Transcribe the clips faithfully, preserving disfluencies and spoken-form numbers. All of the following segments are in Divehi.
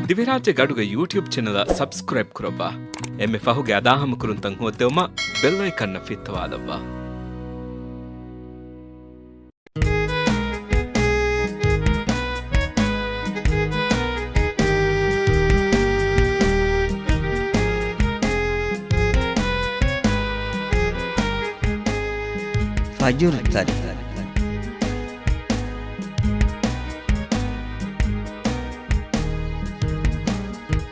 ދިވެހިރާއްޖެ ގަޑުގެ ޔޫޓިއުބް ޗެނަލަށް ސަބްސްކްރައިބް ކުރައްވާ. އެންމެ ފަހުގެ އަދާހަމަކުރުންތައް ހޯއްދެވުމަށް ބެލް އައިކަންއަށް ފިއްތަވާލައްވާ. ފަޖުރު ތަރި.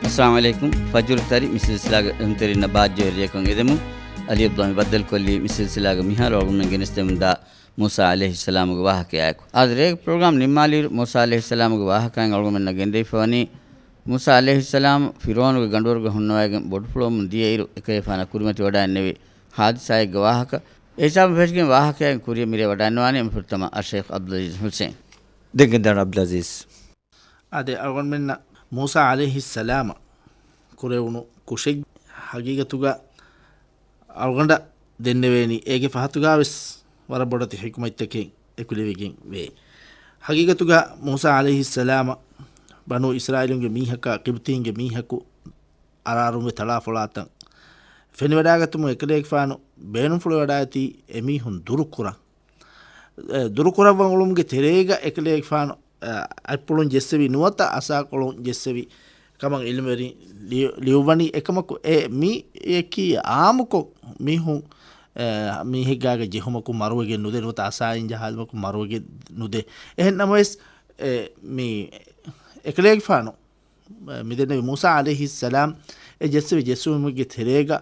އައްސަލާމު ޢަލައިކުމް. ފަޖުރު ތަރި މި ސިލްސިލާގެ އެހުންތެރިންނަށް ބާއްޖަވެރި ރެއަކަށް އެދެމުން. އަލީ އަބްދުﷲ މި ބައްދަލުކޮށްލީ މި ސިލްސިލާގެ މިހާރު އަޅުގަނޑުމެން ގެނެސްދެމުންދާ މޫސާ ޢަލައިހިއްސަލާމުގެ ވާހަކަޔާއެކު. އާދެ، ރޭގެ ޕްރޮގްރާމް ނިންމާލިއިރު، މޫސާ ޢަލައިހިއްސަލާމުގެ ވާހަކައިން އަޅުގަނޑުމެންނަށް ގެންދެވިފަވަނީ، މޫސާ ޢަލައިހިއްސަލާމް ފިރުޢައުނުގެ ގަނޑުވަރުގަ ހުންނަވައިގެން ބޮޑުފުޅުވަމުން ދިޔައިރު، އެކަލޭގެފާނަށް ކުރިމަތި ވަޑައިންނެވި ހާދިސާއެއްގެ ވާހަކަ. އެ ހިސާބުން ފެށިގެން ވާހަކައިން ކުރިއަށް މިރޭ ވަޑައިންނަވާނީ އެންމެ ފުރަތަމަ އައްޝައިޚް ޢަބްދުލް ޢަޒީޒް ޙުސެން. ދެން ގެންދާނަން ޢަބްދުލް ޢަޒީޒް. އާދެ، އަޅުގަނޑުމެންނަށް މޫސާ ޢަލައިހިއްސަލާމަށް ކުރެވުނު ކުށެއް ހަގީގަތުގަ އަޅުގަނޑަށް ދެންނެވޭނީ، އޭގެ ފަހަތުގަވެސް ވަރަށް ބޮޑެތި ޙިކުމަތްތަކެއް އެކުލެވިގެން ވޭ. ހަގީގަތުގަ މޫސާ ޢަލައިހިއްސަލާމަށް ބަނޫ އިސްރާއީލުންގެ މީހަކާ ޤިބްތީންގެ މީހަކު އަރާރުންވެ ތަޅާފޮޅާތަން ފެނިވަޑާގަތުމުން އެކަލޭގެފާނު ބޭނުންފުޅުވެވަޑައިގަތީ އެމީހުން ދުރުކުރަން. އެ، ދުރުކުރައްވަން އުޅުމުގެ ތެރޭގަ އެކަލޭގެފާނު، އެ، އަތްޕުޅުން ޖެއްސެވި ނުވަތަ އަސާކޮޅުން ޖެއްސެވި ކަމަށް ޢިލްމުވެރިން ލިޔު-، ލިޔުއްވަނީ. އެކަމަކު އެ މި އެކީ ޢާއްމުކޮށް މީހުން، އެ، މީހެއްގާގަ ޖެހުމަކުން މަރުވެގެން ނުދޭ ނުވަތަ އަސާއިން ޖަހާލުމަކުން މަރުވެގެން ނުދޭ. އެހެން ނަމަވެސް، އެ، މި އެކަލޭގެފާނު މިދެންނެވި މޫސާ ޢަލައިހިއްސަލާމް އެ ޖެއްސެވި ޖެއްސުމުގެ ތެރޭގަ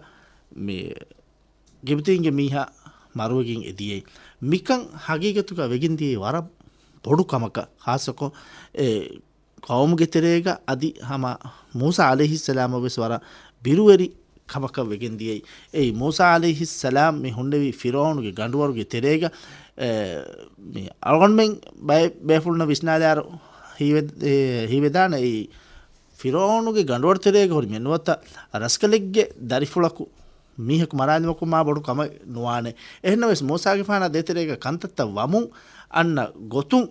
މި ޤިބްތީންގެ މީހާ މަރުވެގެން އެދިޔައީ. މިކަން ހަގީގަތުގަ ވެގެން ދިޔައީ ވަރަށް ބޮޑު ކަމަކަށް، ޚާއްޞަކޮށް އެ ޤައުމުގެ ތެރޭގަ އަދި ހަމަ މޫސާ ޢަލައިހިއްސަލާމަށް ވެސް ވަރަށް ބިރުވެރި ކަމަކަށް ވެގެން ދިޔައީ. އެއީ މޫސާ ޢަލައިހިއްސަލާމް މި ހުންނެވި ފިރުޢައުނުގެ ގަނޑުވަރުގެ ތެރޭގަ، އެ، މި އަޅުގަނޑުމެން ބައެއް ބޭފުޅުންނަށް ވިސްނާލާއިރު ހީވެ-، އެ، ހީވެދާނެ އެއީ ފިރުޢައުނުގެ ގަނޑުވަރު ތެރޭގަ ހުރި މި ނުވަތަ ރަސްކަލެއްގެ ދަރިފުޅަކު މީހަކު މަރާލުމަކު މާ ބޮޑު ކަމެއް ނުވާނެ. އެހެންނަމަވެސް މޫސާގެފާނާ ދޭތެރޭގަ ކަންތައްތައް ވަމުން އަންނަ ގޮތުން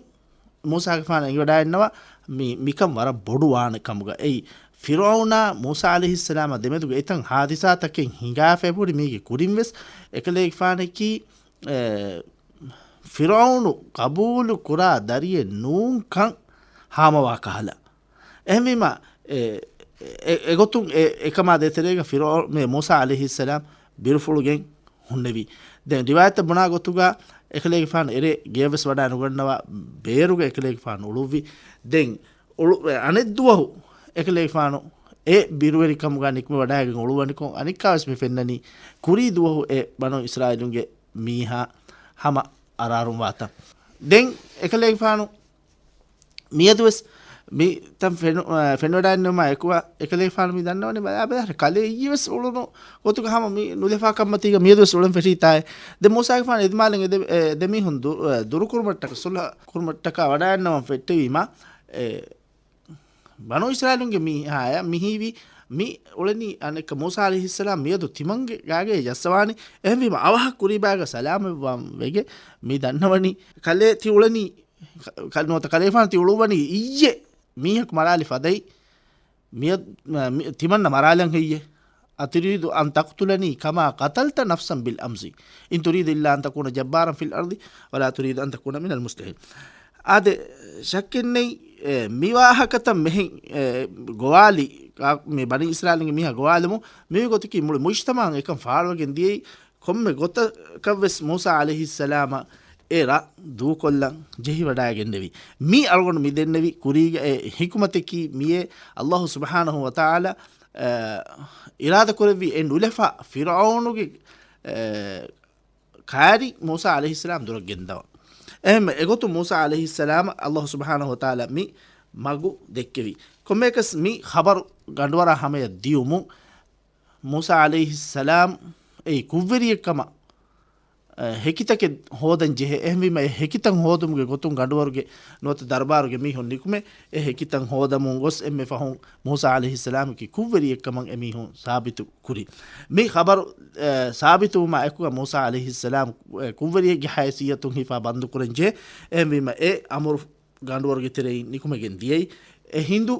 މޫސާގެފާނަށް އެނގިވަޑައިންނަވާ މި، މިކަން ވަރަށް ބޮޑު ވާނެ ކަމުގަ. އެއީ ފިރުޢައުނާ މޫސާ ޢަލައިހިއްސަލާމާ ދެމެދުގަ އެތަން ހާދިސާތަކެއް ހިނގާފައި ހުރި މީގެ ކުރިން ވެސް އެކަލޭގެފާނަކީ، އެ، ފިރުޢައުނު ޤަބޫލު ކުރާ ދަރިއެއް ނޫންކަން ހާމަވާ ކަހަލަ. އެހެންވީމަ، އެ، އެ، އެގޮތުން އެ، އެކަމާ ދޭތެރޭގަ ފިރުޢައު-، މޭ މޫސާ ޢަލައިހިއްސަލާމް ބިރުފުޅުގެން ހުންނެވި. ދެން ރިވާޔަތަށް ބުނާ ގޮތުގަ އެކަލޭގެފާނު އެރޭ ގެޔަށް ވެސް ވަޑައި ނުގަންނަވާ ބޭރުގަ އެކަލޭގެފާނު އުޅުއްވި. ދެން އުޅު-، އެ، އަނެއްދުވަހު އެކަލޭގެފާނު އެ ބިރުވެރިކަމުގަ ނިކުމެ ވަޑައިގެން އުޅުއްވަނިކޮށް އަނެއްކާވެސް މި ފެންނަނީ ކުރީ ދުވަހު އެ ބަނޫ އިސްރާއީލުންގެ މީހާ ހަމަ އަރާރުން ވާތަން. ދެން އެކަލޭގެފާނު މިއަދުވެސް މި ތަން ފެނު-، އަ، ފެނިވަޑައިންނެވުމާ އެކުވާ އެކަލޭގެފާނު މި ދަންނަވަނީ ބަލާ ބަލާ ކަލޭ އިއްޔެވެސް އުޅުނު ގޮތުގަ ހަމަ މި ނުލަފާ ކަންމަތީގަ މިއަދުވެސް އުޅެން ފެށީތާއޭ. ދެން މޫސާގެފާނު އެދިމާލެން އެ ދެ-، އެ ދެމީހުން ދު-، އެ ދުރުކުރުމަށްޓަކާ ސުލްހަ ކުރުމަށްޓަކާ ވަޑައިންނަވަން ފެއްޓެވީމާ، އެ ބަނޫ އިސްރާއީލުންގެ މީހާޔަށް މިހީވީ، މި އުޅެނީ އަނެއްކާ މޫސާ ޢަލައިހިއްސަލާމް މިއަދު ތިމަންގެ ގާގައޭ ޖައްސަވާނީ. އެހެންވީމަ އަވަހަށް ކުރީބާގަ ސަލާމަތްވާން ވެގެ މި ދަންނަވަނީ ކަލޭ ތި އުޅެނީ، ކަ-، ނުވަތަ ކަލޭގެފާނު ތި އުޅުއްވަނީ އިއްޔެ މީހަކު މަރާލި ފަދައިން މިއަ-، މި-، ތިމަންނަ މަރާލަން ހެއްޔޭ؟ أتريد أن تقتلني كما قتلت نفسا بالأمس إن تريد إلا أن تكون جبارا في الأرض ولا تريد أن تكون من المصلحين. އާދެ، ޝައްކެއްނެތް، އެ، މި ވާހަކަތައް މިހެން، އެ، ގޮވާލި، ކާ-، މި ބަނީ އިސްރާއީލުންގެ މީހާ ގޮވާލުމުން މި ގޮތަކީ މުޅި މުޖްތަމަޢަށް އެކަން ފާޅުވެގެން ދިޔައީ. ކޮންމެ ގޮތަކަށްވެސް މޫސާ ޢަލައިހިއްސަލާމަށް އެ ރަށް ދޫކޮށްލަން ޖެހިވަޑައިގެންނެވި. މީ އަޅުގަނޑު މި ދެންނެވި ކުރީގެ އެ ޙިކުމަތަކީ މިއޭ ﷲ ސުބްޙާނަހޫ ވަތަޢާލާ، އަ، އިރާދަކުރެއްވި އެ ނުލަފާ ފިރުޢައުނުގެ، އަ، ކާރި މޫސާ ޢަލައިހިއްސަލާމް ދުރަށް ގެންދަވަން. އެހެން އެގޮތުން މޫސާ ޢަލައިހިއްސަލާމަށް ﷲ ސުބްޙާނަހޫ ވަތަޢާލާ މި މަގު ދެއްކެވި. ކޮންމެއަކަސް މި ޚަބަރު ގަނޑުވަރާ ހަމަޔަށް ދިޔުމުން، މޫސާ ޢަލައިހިއްސަލާމް އެއީ ކުށްވެރިއެއްކަމަށް، އެ، ހެކިތަކެއް ހޯދަން ޖެހޭ. އެހެންވީމަ އެ ހެކިތައް ހޯދުމުގެ ގޮތުން ގަނޑުވަރުގެ ނުވަތަ ދަރުބާރުގެ މީހުން ނިކުމެ، އެ ހެކިތައް ހޯދަމުން ގޮސް އެންމެ ފަހުން މޫސާ ޢަލައިހިއްސަލާމަކީ ކުށްވެރިއެއްކަމަށް އެމީހުން ސާބިތު ކުރި. މި ޚަބަރު، އެ، ސާބިތުވުމާ އެކުގަ މޫސާ ޢަލައިހިއްސަލާމް، އެ، ކުށްވެރިއެއްގެ ހައިސިއްޔަތުން ހިފާ ބަންދުކުރަން ޖެހޭ. އެހެންވީމަ އެ އަމުރު ގަނޑުވަރުގެ ތެރެއިން ނިކުމެގެން ދިޔައީ. އެ ހިނދު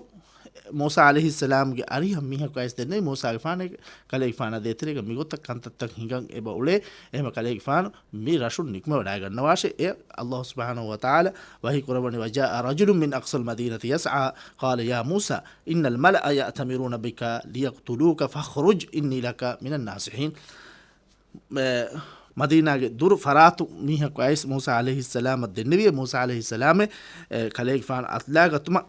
މޫސާ ޢަލައިހިއްސަލާމްގެ އަރިހަށް މީހަކު އައިސް ދެންނެވި މޫސާގެފާނަށް ކަލޭގެފާނަށް ދޭތެރޭގަ މިގޮތަށް ކަންތައްތައް ހިނގަން އެބަ އުޅޭ. އެހެމަ ކަލޭގެފާނު މި ރަށުން ނިކުމެވަޑައިގަންނަވާށޭ. އެ ﷲ ސުބްޙާނަހޫ ވަތަޢާލާ ވަޙީ ކުރައްވަނީ، وجاء رجل من أقصى المدينة يسعى قال يا موسى إن الملأ يأتمرون بك ليقتلوك فاخرج إني لك من الناصحين. މަ-، މަދީނާގެ ދުރު ފަރާތު މީހަކު އައިސް މޫސާ ޢަލައިހިއްސަލާމަށް ދެންނެވިއޭ. މޫސާ ޢަލައިހިއްސަލާމެ، އެ، ކަލޭގެފާނު އަތުލާގަތުމަށް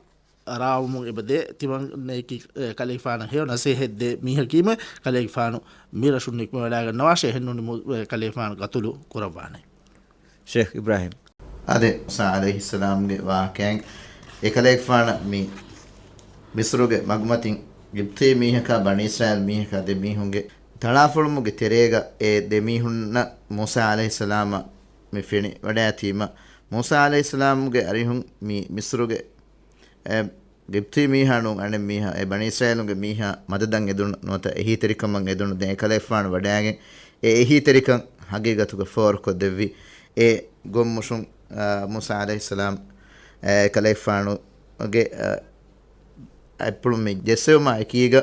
ރާވަމުން އެބަދޭ. ތިމަން ނޭކި، އެ، ކަލޭގެފާނަށް ހެޔޮ ނަސޭހަތް ދޭ މީހަކީމެ ކަލޭގެފާނު މި ރަށުން ނިކުމެވަޑައިގަންނަވާށޭ. އެހެންނޫނީ މު-، އެ، ކަލޭގެފާނު ގަތުލު ކުރައްވާނެ. ޝޭޚް އިބްރާހިމް. އާދެ، މޫސާ ޢަލައިހިއްސަލާމްގެ ވާހަކައިން އެކަލޭގެފާނަށް މި މިސްރުގެ މަގުމަތިން ގިބްތީ މީހަކާ ބަނީ އިސްރާއީލް މީހަކާ ދެ މީހުންގެ ތަޅާފޮޅުމުގެ ތެރޭގަ އެ ދެ މީހުންނަށް މޫސާ ޢަލައިހިއްސަލާމަށް މި ފެނިވަޑައިތީމަ، މޫސާ ޢަލައިހިއްސަލާމްގެ އަރިހުން މި މިސްރުގެ އެ ގިބްތީ މީހާ ނޫން އަނެއް މީހާ، އެ ބަނީ އިސްރާއީލުންގެ މީހާ މަދަދަށް އެދުނު ނުވަތަ އެހީތެރިކަމަށް އެދުނު ދެން އެކަލޭގެފާނު ވަޑައިގެން އެ އެހީތެރިކަން ހަގީގަތުގަ ފޯރުކޮށްދެއްވި. އެ ގޮށްމުށުން، އާ، މޫސާ ޢަލައިހިއްސަލާމް، އާ، އެކަލޭގެފާނުގެ، އާ، އަތްޕުޅުން މި ޖެއްސެވުމާ އެކީގަ،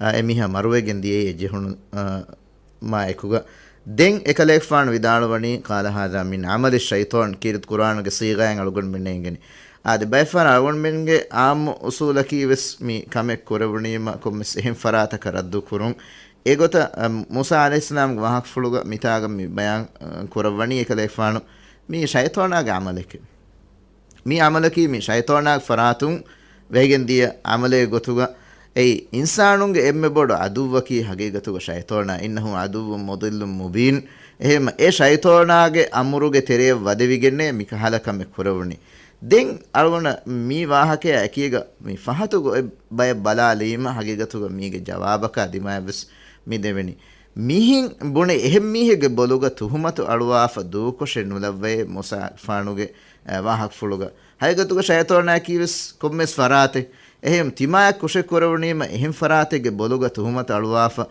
އާ، އެ މީހާ މަރުވެގެން ދިޔައީ އެ ޖެހުނު، އާ، މާ އެކުގަ. ދެން އެކަލޭގެފާނު ވިދާޅުވަނީ، قال هذا من عمل الشيطان، ކީރިތި ޤުރްއާނުގެ ޞީޣާއިން އަޅުގަނޑުމެންނަށް އެނގެނީ. އާދެ، ބައެއްފަހަރަށް އަޅުގަނޑުމެންގެ ޢާއްމު އުޞޫލަކީ ވެސް މި ކަމެއް ކުރެވުނީމަ ކޮންމެސް އެހެން ފަރާތަކަށް ރައްދު ކުރުން. އެގޮތަށް، އަ، މޫސާ ޢަލައިހިއްސަލާމްގެ ވާހަކަފުޅުގަ މިތާގަ މި ބަޔާން، އަ، ކުރައްވަނީ އެކަލޭގެފާނު މީ ޝައިޠާނާގެ ޢަމަލެކޭ. މި ޢަމަލަކީ މި ޝައިޠާނާގެ ފަރާތުން ވެހިގެން ދިޔަ ޢަމަލެއް ގޮތުގަ، އެއީ އިންސާނުންގެ އެންމެ ބޮޑު ޢަދުއްވަކީ ހަގީގަތުގަ ޝައިޠާނާ. إنه عدو مضل مبين. އެހެން އެ ޝައިޠާނާގެ އަމުރުގެ ތެރެއަށް ވަދެވިގެންނޭ މިކަހަލަ ކަމެއް ކުރެވުނީ. ދެން އަޅުގަނޑަށް މި ވާހަކަޔާ އެކީގަ މި ފަހަތު ގޮތް ބަޔަށް ބަލާލީމަ ހަގީގަތުގަ މީގެ ޖަވާބަކާ ދިމާއަށްވެސް މި ދެވެނީ. މިހެން ބުނެ އެހެން މީހެއްގެ ބޮލުގަ ތުހުމަތު އަޅުވާފަ ދޫކޮށެއް ނުލައްވައޭ މޫސާގެފާނުގެ އެ، ވާހަކަފުޅުގަ. ހަގީގަތުގަ ޝައިޠާނާއަކީ ވެސް ކޮންމެސް ފަރާތެއް. އެހެން ތިމާޔަށް ކުށެއް ކުރެވުނީމަ އެހެން ފަރާތެއްގެ ބޮލުގަ ތުހުމަތު އަޅުވާފަ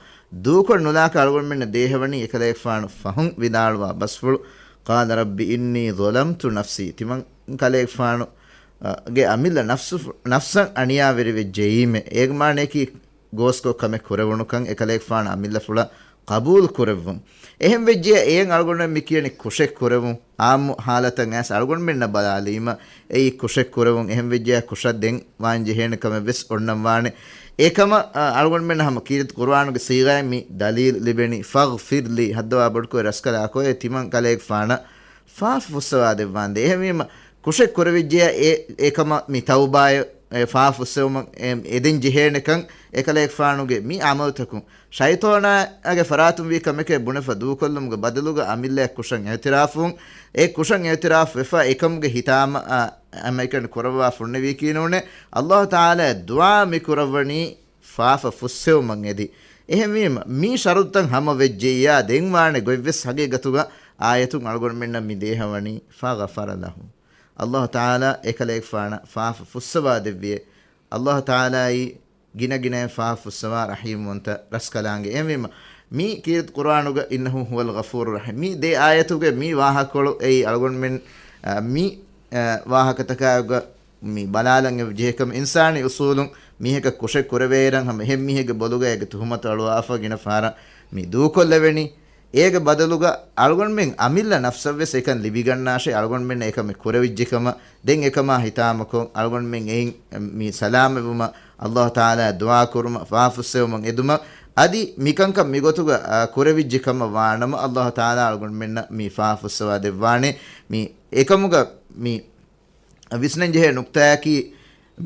ދޫކޮށް ނުލާކަށް އަޅުގަނޑުމެންނަށް ދޭހަވަނީ އެކަލޭގެފާނު ފަހުން ވިދާޅުވާ ބަސްފުޅު، قال رب إني ظلمت نفسي. ތިމަން ކަލޭގެފާނު، އަ، ގެ އަމިއްލަ ނަފްސު، ނަފްސަށް އަނިޔާވެރިވެއްޖެއީމެ. އޭގެ މާނަޔަކީ ގޯސްކޮށް ކަމެއް ކުރެވުނުކަން އެކަލޭގެފާނު އަމިއްލަފުޅަށް ޤަބޫލު ކުރެއްވުން. އެހެން ވެއްޖެޔާ އެޔަށް އަޅުގަނޑުމެން މި ކިޔަނީ ކުށެއް ކުރެވުން. އާއްމު ހާލަތަށް އައިސް އަޅުގަނޑުމެންނަށް ބަލާލީމަ އެއީ ކުށެއް ކުރެވުން. އެހެން ވެއްޖެޔާ ކުށަށް ދެން ވާން ޖެހޭނެ ކަމެއް ވެސް އޮންނަން ވާނެ. އެކަމަށް، އަ، އަޅުގަނޑުމެންނަށް ހަމަ ކީރިތި ޤުރުއާނުގެ ޞީޣާއިން މި ދަލީލު ލިބެނީ، فاغفر لي، ހައްދަވާ ބޮޑުކޮށް ރަސްކަލާކޮ އެ ތިމަން ކަލޭގެފާނަށް ފާފަ ފުއްސަވާ ދެއްވާނދޭ. އެހެންވީމަ ކުށެއް ކުރެވިއްޖެޔާ އެ، އެކަމަށް މި ތައުބާއެއް، އެ ފާފަ ފުއްސެވުމަށް އެ، އެދެން ޖެހޭނެކަން އެކަލޭގެފާނުގެ މި ޢަމަލުތަކުން ޝައިޠާނާގެ ފަރާތުން ވީ ކަމެކޭ ބުނެފަ ދޫކޮށްލުމުގެ ބަދަލުގަ އަމިއްލައަށް ކުށަށް އިޢުތިރާފުވުން. އެ ކުށަށް އިޢުތިރާފުވެފަ އެކަމުގެ ހިތާމަ، އަ، އަމައިކަން ކުރައްވާފަ ހުންނެވީކީ ނޫނޭ. ﷲ ތަޢާލާ ދުޢާ މި ކުރައްވަނީ ފާފަ ފުއްސެވުމަށް އެދި. އެހެންވީމަ، މި ޝަރުޠުތައް ހަމަ ވެއްޖެއްޔާ ދެން ވާނެ ގޮތްވެސް ހަގީގަތުގަ އާޔަތުން އަޅުގަނޑުމެންނަށް މި ދޭހަވަނީ، فغفر له. ﷲ ތަޢާލާ އެކަލޭގެފާނަށް ފާފަ ފުއްސަވާ ދެއްވިއޭ. ﷲ ތަޢާލާއީ ގިނަގިނައިން ފާފަ ފުއްސަވާ ރަޙީމްވަންތަ ރަސްކަލާނގެ. އެހެންވީމަ، މި ކީރިތި ޤުރުއާނުގަ إنه هو الغفور الرحيم. މި ދެ އާޔަތުގެ މި ވާހަކަކޮޅު އެއީ އަޅުގަނޑުމެން، އަ، މި، އަ، ވާހަކަތަކާގަ މި ބަލާލަން އެބަ ޖެހޭކަމަށް އިންސާނީ އުސޫލުން މީހަކަށް ކުށެއް ކުރެވޭއިރަށް ހަމަ އެހެން މީހެއްގެ ބޮލުގަ އޭގެ ތުހުމަތު އަޅުވާފަ ގިނަ ފަހަރަށް މި ދޫކޮށްލެވެނީ. އޭގެ ބަދަލުގަ އަޅުގަނޑުމެން އަމިއްލަ ނަފްސަށްވެސް އެކަން ލިބިގަންނާށޭ، އަޅުގަނޑުމެންނަށް އެކަމެއް ކުރެވިއްޖެކަމަށް. ދެން އެކަމާ ހިތާމަކޮށް އަޅުގަނޑުމެން އެއިން މި ސަލާމަތްވުމަށް ﷲ ތަޢާލާ ދުޢާ ކުރުމަށް ފާފަ ފުއްސެވުމަށް އެދުމަށް. އަދި މިކަންކަން މިގޮތުގަ، އަ، ކުރެވިއްޖެ ކަމަށް ވާނަމަ ﷲ ތަޢާލާ އަޅުގަނޑުމެންނަށް މި ފާފަ ފުއްސަވާ ދެއްވާނެ. މި އެކަމުގަ މި ވިސްނަންޖެހޭ ނުކްތާއަކީ،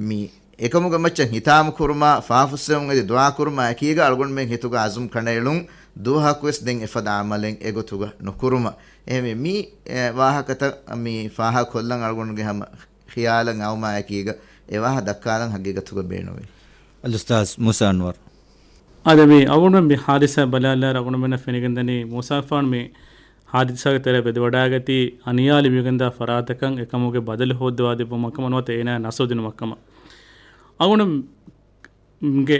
މި އެކަމުގެ މައްޗަށް ހިތާމަ ކުރުމާ، ފާފުއްސެވުން އެދި ދުޢާ ކުރުމާ އެކީގަ އަޅުގަނޑުމެން ހިތުގަ އަޒުމް ކަނޑައެޅުން، ދުވަހަކުވެސް ދެން އެފަދަ ޢަމަލެއް އެގޮތުގަ ނުކުރުމަށް. އެހެންވެ، މި، އެ، ވާހަކަތައް މި ފާހަގަކޮށްލަން އަޅުގަނޑުގެ ހަމަ ޚިޔާލަށް އައުމާއެކީގަ އެ ވާހަ ދައްކާލަން ހަގީގަތުގަ ބޭނުންވޭ. އަލްއުސްތާޛް މޫސާ އަންވަރު. އާދެ، މި އަޅުގަނޑުމެން މި ޙާދިސާ ބަލާލާއިރު އަޅުގަނޑުމެންނަށް ފެނިގެންދަނީ މޫސާފާނު މި ޙާދިސާގެ ތެރެއަށް ވެދެވަޑައިގަތީ އަނިޔާ ލިބިގެންދާ ފަރާތަކަށް އެކަމުގެ ބަދަލު ހޯއްދަވާ ދެއްވުމަށް ކަމަށް ނުވަތަ އޭނާ ނަސްރު ދިނުމަށް ކަމަށް. އަޅުގަނޑުގެ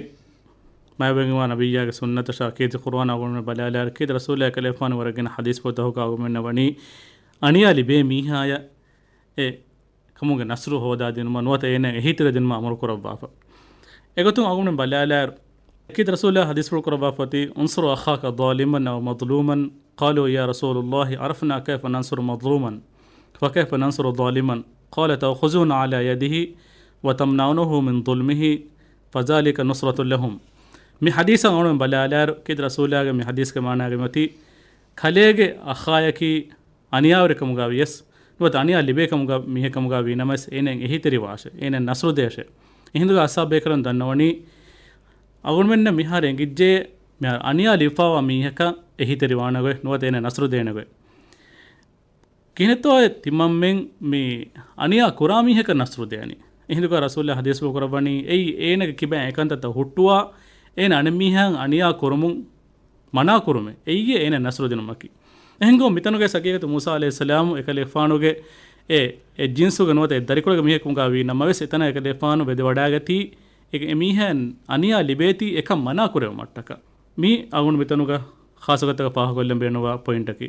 މައިބައިމީހުން ނަބިއްޔާގެ ސުންނަތަށާ ކީރިތި ޤުރުއާން އަޅުގަނޑުމެން ބަލާލާއިރު ކީރިތި ރަސޫލާ ކަލޭފާނު ވަރަށް ގިނަ ޙަދީޘް ފޮތަކުގަ އަޅުގަނޑުމެންނަށް ވަނީ އަނިޔާ ލިބޭ މީހާޔަށް އެ ކަމުގެ ނަސްރު ހޯދާ ދިނުމަށް ނުވަތަ އޭނާ އެހީތެރި ދިނުމަށް އަމުރު ކުރައްވާފަ. އެގޮތުން އަޅުގަނޑު ބަލާލާއިރު، އެކީ ރަސޫލާ ޙަދީޘްފުޅު ކުރައްވާފަ އޮތީ، انصر أخاك ظالما أو مظلوما، قالوا يا رسول الله عرفنا كيف ننصر مظلوما فكيف ننصر ظالما؟ قال تأخذون على يده وتمنعونه من ظلمه فذلك نصرة لهم. މި ޙަދީޘަށް އަޅުގަނޑު ބަލާލާއިރު، އެކީ ރަސޫލާގެ މި ޙަދީޘްގެ މާނާގައި މިއޮތީ، ކަލޭގެ އަޚާޔަކީ އަނިޔާވެރިކަމުގަ ވިޔަސް، ނުވަތަ އަނިޔާ ލިބޭ ކަމުގަ މީހެއް ކަމުގަ ވީ ނަމަވެސް، އޭނައަށް އެހީތެރިވާށޭ، އޭނައަށް ނަޞްރު ދޭށޭ. އެހިނދުގަ އަޞްޙާބު ބޭކަލުން ދަންނަވަނީ، އަޅުގަނޑުމެންނަށް މިހާރު އެނގިއްޖެ، މިހާރު އަނިޔާ ލިބިފައިވާ މީހަކަށް އެހީތެރިވާނެ ގޮތް، ނުވަތަ އޭނައަށް ނަޞްރު ދޭނެ ގޮތް. ކިހިނެއްތޯއޭ ތިމަންމެން މި އަނިޔާ ކުރާ މީހަކަށް ނަޞްރު ދޭނީ؟ އެހިނދުގަ ރަސޫލާ ޙަދީޘްފުޅު ކުރައްވަނީ، އެއީ އޭނަގެ ކިބައިން އެކަންތައްތައް ހުއްޓުވާ، އޭނަ އަނެއް މީހާއަށް އަނިޔާ ކުރުމުން މަނާކުރުމެއް، އެއީ އޭނަ ނަޞްރު ދިނުމަކީ. އެހެންކޮށް މިތަނުގައި ޙަޤީޤަތު މޫސާ ޢަލައިހިއްސަލާމު އެކަލޭގެފާނުގެ އެ، އެ ޖިންސުގެ ނުވަތަ އެ ދަރިކުޅެއްގެ މީހެއް ކަމުގަ ވީ ނަމަވެސް، އެތަނަށް އެކަލޭގެފާނު ވެދެވަޑައިގަތީ، އެ، އެ މީހާއަށް އަނިޔާ ލިބޭތީ އެކަން މަނާކުރެވުމަށްޓަކާ. މީ އަޅުގަނޑު މިތަނުގަ ޚާއްޞަގޮތަކަށް ފާހަގަކޮށްލަން ބޭނުންވާ ޕޮއިންޓަކީ.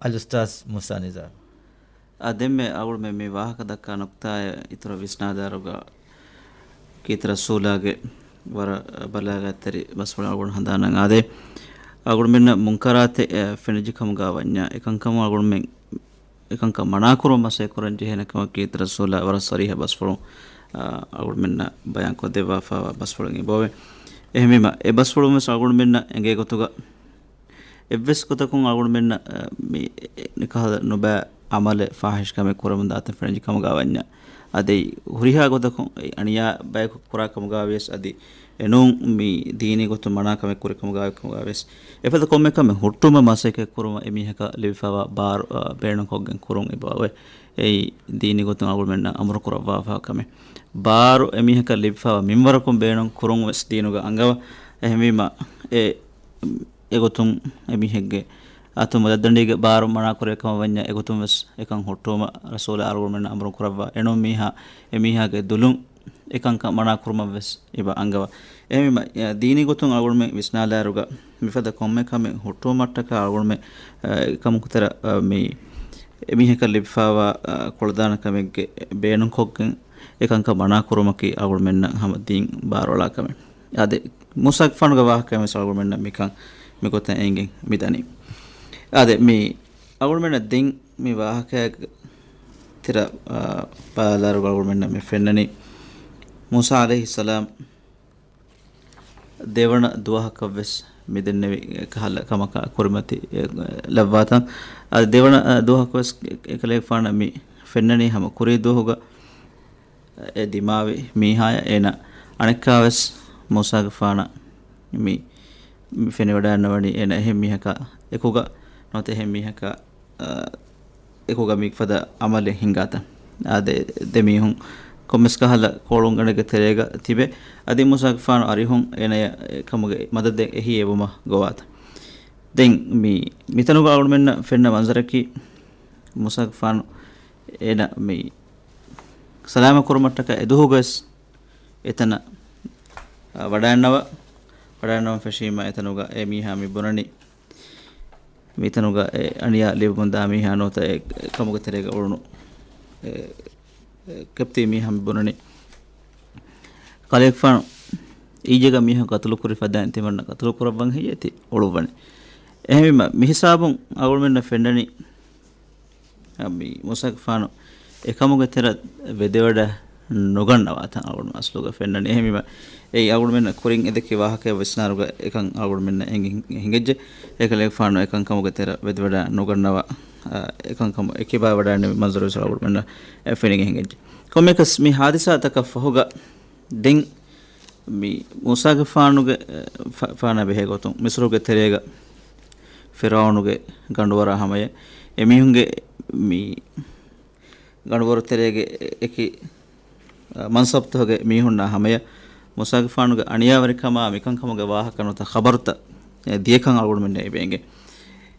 އަލްއުސްތާޛް މޫސާ ނިޒާރު. އާ، ދެންމެ އަޅުގަނޑުމެން މި ވާހަކަ ދައްކާ ނުކްތާއެއް އިތުރަށް ވިސްނާލާއިރުގަ، ކީރިތި ރަސޫލާގެ ވަރަށް ބަލާގާތްތެރި ބަސްފުޅު އަޅުގަނޑު ހަނދާނަށް އާދޭ. އަޅުގަނޑުމެންނަށް މުންކަރާތެއް، އެ، ފެނިއްޖެ ކަމުގަ ވަންޏާ، އެކަންކަމުން އަޅުގަނޑުމެން އެކަންކަން މަނާކުރުމަށް މަސައްކަތް ކުރަން ޖެހޭނެ ކަމަށް ކީރިތި ރަސޫލާ ވަރަށް ޞަރީޙަ ބަސްފުޅުން، އާ، އަޅުގަނޑުމެންނަށް ބަޔާންކޮށް ދެއްވާފައިވާ ބަސްފުޅެއް އެބައޮވޭ. އެހެންވީމަ، އެ ބަސްފުޅުން ވެސް އަޅުގަނޑުމެންނަށް އެނގޭ ގޮތުގަ، އެއްވެސް ގޮތަކުން އަޅުގަނޑުމެންނަށް، އަ، މި އެ، ނިކަހަލަ ނުބައި އަމަލެއް ފާޙިޝް ކަމެއް ކުރަމުން ދާތަން ފެނިއްޖެ ކަމުގަ ވަންޏާ، އަދި ހުރިހާ ގޮތަކުން އެ އަނިޔާ ބަޔަކު ކުރާ ކަމުގަ ވިޔަސް އަދި އެނޫން މި ދީނީ ގޮތުން މަނާ ކަމެއް ކުރި ކަމުގަ ކަމުގަ ވިޔަސް، އެފަދަ ކޮންމެ ކަމެއް ހުއްޓުވުމަށް މަސައްކަތް ކުރުމަށް އެމީހަކަށް ލިބިފައިވާ ބާރު، އަ، ބޭނުންކޮށްގެން ކުރުން އެބައޮވޭ. އެއީ ދީނީ ގޮތުން އަޅުގަނޑުމެންނަށް އަމުރު ކުރައްވާފައިވާ ކަމެއް. ބާރު އެމީހަކަށް ލިބިފައިވާ މިންވަރަކުން ބޭނުން ކުރުން ވެސް ދީނުގަ އަންގަވާ. އެހެންވީމަ، އެ އެގޮތުން އެމީހެއްގެ އަތުން މަދަދަނޑީގެ ބާރު މަނާކުރޭ ކަމަށް ވަންޏާ، އެގޮތުން ވެސް އެކަން ހުއްޓުވުމަށް ރަސޫލާ އަޅުގަނޑުމެންނަށް އަމުރު ކުރައްވާ. އެނޫން މީހާ އެމީހާގެ ދުލުން އެކަންކަން މަނާ ކުރުމަށް ވެސް އެބަ އަންގަވާ. އެހެންވީމަ، އެ، ދީނީ ގޮތުން އަޅުގަނޑުމެން ވިސްނާލާއިރުގަ، މިފަދަ ކޮންމެ ކަމެއް ހުއްޓުވުމަށްޓަކާ އަޅުގަނޑުމެން، އެ، އެކަމަކު ތެރެ، އެ، މި އެމީހަކަށް ލިބިފައިވާ، އެ، ކުޅަދާނަ ކަމެއްގެ ބޭނުންކޮށްގެން އެކަންކަން މަނާ ކުރުމަކީ އަޅުގަނޑުމެންނަށް ހަމަ ދީން ބާރުއަޅާ ކަމެއް. އާދެ، މޫސާގެފާނުގެ ވާހަކައިން ވެސް އަޅުގަނޑުމެންނަށް މިކަން މިގޮތަށް އެނގެން މިދަނީ. އާދެ، މި އަޅުގަނޑުމެންނަށް ދެން މި ވާހަކައިގެ ތެރެ، އާ، ބަލާލާއިރު އަޅުގަނޑުމެންނަށް މި ފެންނަނީ، މޫސާ ޢަލައިހިއްސަލާމް ދެވަނަ ދުވަހަކަށް ވެސް މި ދެންނެވި ކަހަލަ ކަމަކާ ކުރިމަތި، އެ، ލައްވާތަން. އަދި ދެވަނަ، އަ، ދުވަހަކު ވެސް އެ، އެކަލޭގެފާނަށް މި ފެންނަނީ ހަމަ ކުރީ ދުވަހުގަ އެ ދިމާވި މީހާޔަށް އޭނަ އަނެއްކާވެސް މޫސާގެފާނަށް މި، މި ފެނިވަޑައިންނަވަނީ އޭނަ އެހެން މީހަކާ އެކުގަ ނުވަތަ އެހެން މީހަކާ، އަ، އެކުގަ މިފަދަ އަމަލެއް ހިނގާތަން. އާދެ، ދެމީހުން ކޮންމެސް ކަހަލަ ކޯޅުންގަނޑެއްގެ ތެރޭގަ ތިބެ، އަދި މޫސާގެފާނު އަރިހުން އޭނަޔަށް އެ ކަމުގެ މަދަދެއް އެހީ އެވުމަށް ގޮވާތަން. ދެން މި، މިތަނުގަ އަޅުގަނޑުމެންނަށް ފެންނަ މަންޒަރަކީ، މޫސާގެފާނު އޭނަ މި ސަލާމަތް ކުރުމަށްޓަކާ އެދުވަހުގަވެސް އެތަނަށް، އަ، ވަޑައިންނަވަ، ވަޑައިންނަވަން ފެށީމަ އެތަނުގަ އެ މީހާ މި ބުނަނީ، މިތަނުގަ އެ އަނިޔާ ލިބުމުން ދާ މީހާ ނުވަތަ އެ ކަމުގެ ތެރޭގަ އުޅުނު އެ، އެ، ކެޕްތީ މީހާ މި ބުނަނީ، ކަލޭގެފާނު އިއްޔެގަ މީހަކު ޤަތުލު ކުރި ފަދައިން ތިމަންނަ ޤަތުލު ކުރައްވަން ހެއްޔޭތި އުޅުއްވަނީ. އެހެންވީމަ މިހިސާބުން އަޅުގަނޑުމެންނަށް ފެންނަނީ، އަ، މި މޫސާގެފާނު އެކަމުގެ ތެރެ ވެދެވަޑަ ނުގަންނަވާތަން އަޅުގަނޑު އަސްލުގަ ފެންނަނީ. އެހެންވީމަ، އެއީ އަޅުގަނޑުމެންނަށް ކުރިން އެދެއްކި ވާހަކައެއް ވިސްނާރުގަ އެކަން އަޅުގަނޑުމެންނަށް އެނގި، ހިނގައްޖެ. އެކަލޭގެފާނު އެކަންކަމުގެ ތެރެ ވެދެވަޑަ ނުގަންނަވާ، އަ، އެކަންކަމު އެކިބާ ވަޑައިންނެވި މަންޒަރު ވެސް އަޅުގަނޑުމެންނަށް އެ ފެނިގެން ހިނގައްޖެ. ކޮންމެއަކަސް މި ހާދިސާތަކަށް ފަހުގަ ދެން މި މޫސާގެފާނުގެ، އެ، ފަ، ފާނާ ބެހޭ ގޮތުން މިސްރުގެ ތެރޭގަ ފިރުޢައުނުގެ ގަނޑުވަރާ ހަމަޔަށް އެމީހުންގެ މި ގަނޑުވަރު ތެރޭގެ އެކި، އަ، މަންސަބުތަކުގެ މީހުންނާ ހަމަޔަށް މޫސާގެފާނުގެ އަނިޔާވެރިކަމާ މިކަންކަމުގެ ވާހަކަ ނުވަތަ ޚަބަރުތައް، އެ، ދިޔަކަން އަޅުގަނޑުމެންނަށް އެބައެނގޭ.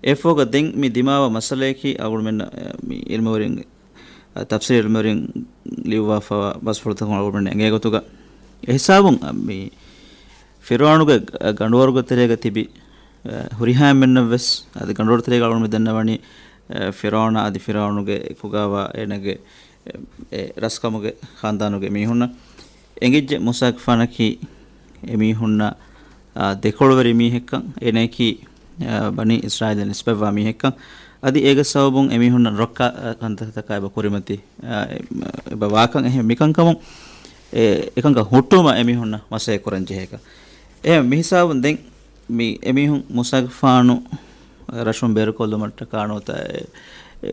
އެއަށްފަހުގަ ދެން މި ދިމާވާ މައްސަލަޔަކީ އަޅުގަނޑުމެންނަށް، އެ، މި ޢިލްމުވެރިން، އަ، ތަފްސީރު ޢިލްމުވެރިން ލިޔުއްވާފައިވާ ބަސްފުޅުތަކުން އަޅުގަނޑުމެންނަށް އެނގޭ ގޮތުގަ އެހިސާބުން، އަ، މި ފިރުޢައުނުގެ ގަ، ގަނޑުވަރުގެ ތެރޭގަ ތިބި، އަ، ހުރިހާ އެންމެންނަށްވެސް އަދި ގަނޑުވަރު ތެރޭގަ އަޅުގަނޑު މި ދަންނަވަނީ، އަ، ފިރުޢައުނާ އަދި ފިރުޢައުނުގެ އެކުގަވާ އޭނަގެ އެ، އެ ރަސްކަމުގެ ޚާންދާނުގެ މީހުންނަށް އެނގިއްޖެ މޫސާގެފާނަކީ އެމީހުންނަށް، އާ، ދެކޮޅުވެރި މީހެއްކަން، އޭނައަކީ، އާ، ބަނީ އިސްރާއީލަށް ނިސްބަތްވާ މީހެއްކަން، އަދި އޭގެ ސަބަބުން އެމީހުންނަށް ރައްކާ، އާ، ކަންތަކަކާ އެބަ ކުރިމަތި، އާ، އެ، އެބަ ވާކަން އެހެން މިކަންކަމުން، އެ، އެކަންކަން ހުއްޓުވުމަށް އެމީހުންނަށް މަސައްކަތް ކުރަން ޖެހޭކަން. އެހެން މިހިސާބުން ދެން މި އެމީހުން މޫސާގެފާނު ރަށުން ބޭރުކޮށްލުމަށްޓަކާ ނުވަތަ އެ،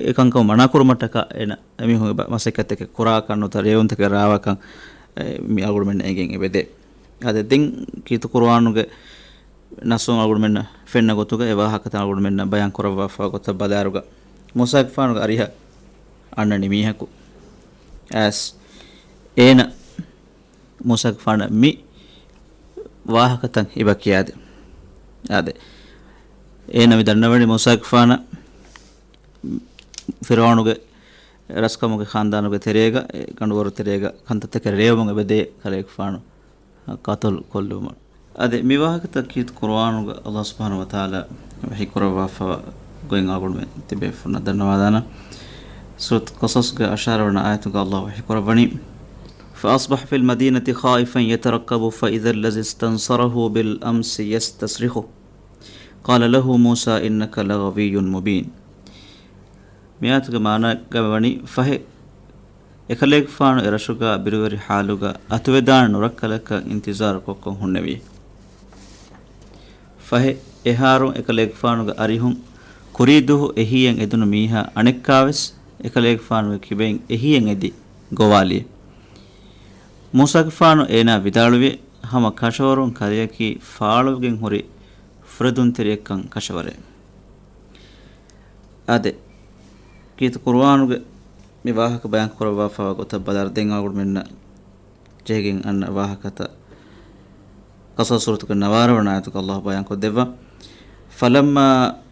އެކަންކަން މަނާކުރުމަށްޓަކާ އޭނަ އެމީހުން އެބަ މަސައްކަތްތަކެއް ކުރާކަށް ނުވަތަ ރޭވުންތަކެއް ރާވާކަން، އެ، މި އަޅުގަނޑުމެންނަށް އެނގެން އެބަދޭ. އާދެ، ދެން ކީރިތި ޤުރުއާނުގެ ނައްސުން އަޅުގަނޑުމެންނަށް ފެންނަ ގޮތުގަ އެ ވާހަކަތައް އަޅުގަނޑުމެންނަށް ބަޔާން ކުރައްވާފަ ގޮތަށް ބަލާއިރުގަ، މޫސާގެފާނުގެ އަރިހަށް އަންނަނީ މީހަކު އައިސް އޭނަ މޫސާގެފާނަށް މި ވާހަކަތައް އެބަ ކިޔާދެ. އާދެ، އޭނަ މި ދަންނަވަނީ މޫސާގެފާނަށް ފިރުޢައުނުގެ ރަސްކަމުގެ ޚާންދާނުގެ ތެރޭގަ، އެ ގަނޑުވަރު ތެރޭގަ ކަންތައްތަކެއް ރޭވުމުން އެބަދޭ ކަލޭގެފާނު ޤަތުލު ކޮށްލުމަށް. އަދި މި ވާހަކަތައް ކީރިތި ޤުރުއާނުގަ ﷲ ސުބްޙާނަހޫ ވަތަޢާލާ ވަޙީ ކުރައްވާފަވާ ގޮތް އަޅުގަނޑުމެން ތިބޭފުޅުންނަށް ދަންނަވާލާނަން. ސޫރަތު ޤަޞަޞްގެ އަށާރަ ވަނަ އާޔަތުގަ ﷲ ވަޙީ ކުރައްވަނީ، فأصبح في المدينة خائفا يترقب فإذا الذي استنصره بالأمس يستصرخه قال له موسى إنك لغوي مبين. މި އާޔަތުގެ މާނަ ގައިމުވަނީ ފަހެ އެކަލޭގެފާނު އެރަށުގަ ބިރުވެރި ޙާލުގަ އަތުވެދާނެ ނުރައްކަލަކަށް އިންތިޒާރު ކޮށްކޮށް ހުންނެވި. ފަހެ އެހާރު އެކަލޭގެފާނުގެ އަރިހުން ކުރީ ދުވަހު އެހީއެއް އެދުނު މީހާ އަނެއްކާވެސް އެކަލޭގެފާނުގެ ކިބައިން އެހީއެއް އެދި ގޮވާލި. މޫސާގެފާނު އޭނާ ވިދާޅުވި، ހަމަ ކަށަވަރުން ކަލެއަކީ ފާޅުވެގެން ހުރި ފުރެދުންތެރިއެއްކަން ކަށަވަރޭ. އާދެ، ކީރިތި ޤުރުއާނުގެ މި ވާހަކަ ބަޔާން ކުރައްވާފަވާ ގޮތަށް ބަލާއިރު ދެން އަޅުގަނޑުމެންނަށް ޖެހިގެން އަންނަ ވާހަކަތައް ޤަޞަޞް ސޫރަތުގެ ނަވާރަ ވަނަ އާޔަތުގަ ﷲ ބަޔާންކޮށްދެއްވާ، فلما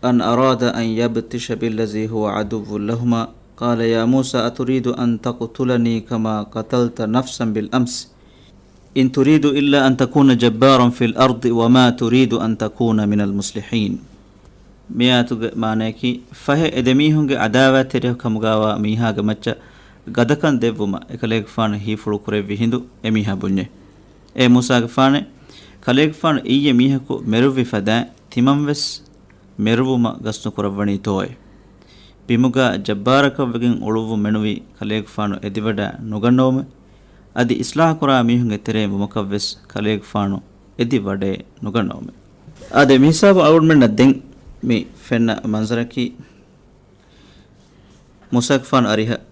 أن أرادا أن يبطشا بالذي هو عدو لهما قال يا موسى أتريد أن تقتلني كما قتلت نفسا بالأمس إن تريد إلا أن تكون جبارا في الأرض وما تريد أن تكون من المصلحين. މި އާޔަތުގެ މާނަޔަކީ، ފަހެ އެ ދެމީހުންގެ ޢަދާވާތްތެރިކަމުގައިވާ މީހާގެ މައްޗަށް ގަދަކަން ދެއްވުމަށް އެކަލޭގެފާނު ހީފުޅު ކުރެއްވި ހިނދު އެމީހާ ބުންޏޭ، އޭ މޫސާގެފާނޭ! ކަލޭގެފާނު އިއްޔެ މީހަކު މެރުއްވި ފަދައިން ތިމަންވެސް މެރުވުމަށް ގަސްތު ކުރައްވަނީތޯއޭ؟ ބިމުގަ ޖައްބާރަކަށްވެގެން އުޅުއްވުން މެނުވީ ކަލޭގެފާނު އެދިވަޑައި ނުގަންނަވުމޭ. އަދި އިޞްލާޙު ކުރާ މީހުންގެ ތެރެއިން ވުމަކަށްވެސް ކަލޭގެފާނު އެދިވަޑައި ނުގަންނަވުމޭ. އާދެ، މިހިސާބު އަޅުގަނޑުމެންނަށް ދެން މި ފެންނަ މަންޒަރަކީ، މޫސާގެފާނު އަރިހަށް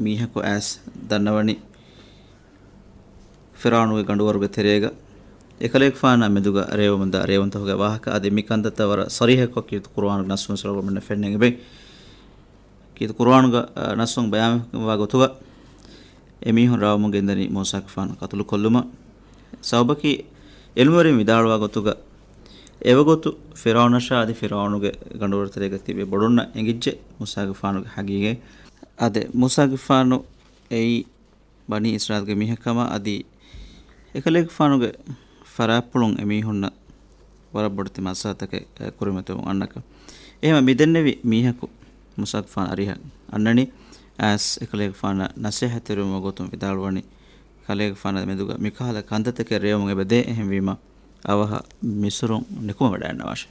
މީހަކު އައިސް ދަންނަވަނީ ފިރުޢައުނުގެ ގަނޑުވަރުގެ ތެރޭގަ އެކަލޭގެފާނާ މެދުގަ ރޭވުމުންދާ ރޭވުންތަކުގެ ވާހަކަ. އަދި މި ކަންތައްތައް ވަރަށް ޞަރީޙަކޮށް ކީރިތި ޤުރުއާނުގެ ނައްސުން އަޅުގަނޑުމެންނަށް ފެންނަން އެބައި. ކީރިތި ޤުރުއާނުގެ، އަ، ނައްސުން ބަޔާންވާ ގޮތުގަ އެމީހުން ރާވަމުން ގެންދަނީ މޫސާގެފާނު ޤަތުލުކޮށްލުމަށް. ސަބަބަކީ، ޢިލްމުވެރިން ވިދާޅުވާ ގޮތުގަ އެވަގުތު ފިރުޢައުނަށާ އަދި ފިރުޢައުނުގެ ގަނޑުވަރު ތެރޭގަ ތިބި ބޮޑުންނަށް އެނގިއްޖެ މޫސާގެފާނުގެ ހަގީގަތް. އާދެ، މޫސާގެފާނު އެއީ ބަނީ އިސްރާއީލްގެ މީހެއްކަމަށް އަދި އެކަލޭގެފާނުގެ ފަރާތްޕުޅުން އެމީހުންނަށް ވަރަށް ބޮޑެތި މައްސަލަތަކެއް، އެ، ކުރިމަތިވުން އަންނަކަން. އެހެންވެ، މި ދެންނެވި މީހަކު މޫސާގެފާނު އަރިހަށް އަންނަނީ އައިސް އެކަލޭގެފާނަށް ނަސޭހަތްތެރިވުމުގެ ގޮތުން ވިދާޅުވަނީ، ކަލޭގެފާނާ މެދުގަ މިކަހަލަ ކަންތައްތަކެއް ރޭވުމުން އެބަދޭ، އެހެންވީމަ އަވަހަށް މިސުރުން ނިކުމެވަޑައިގަންނަވާށޭ.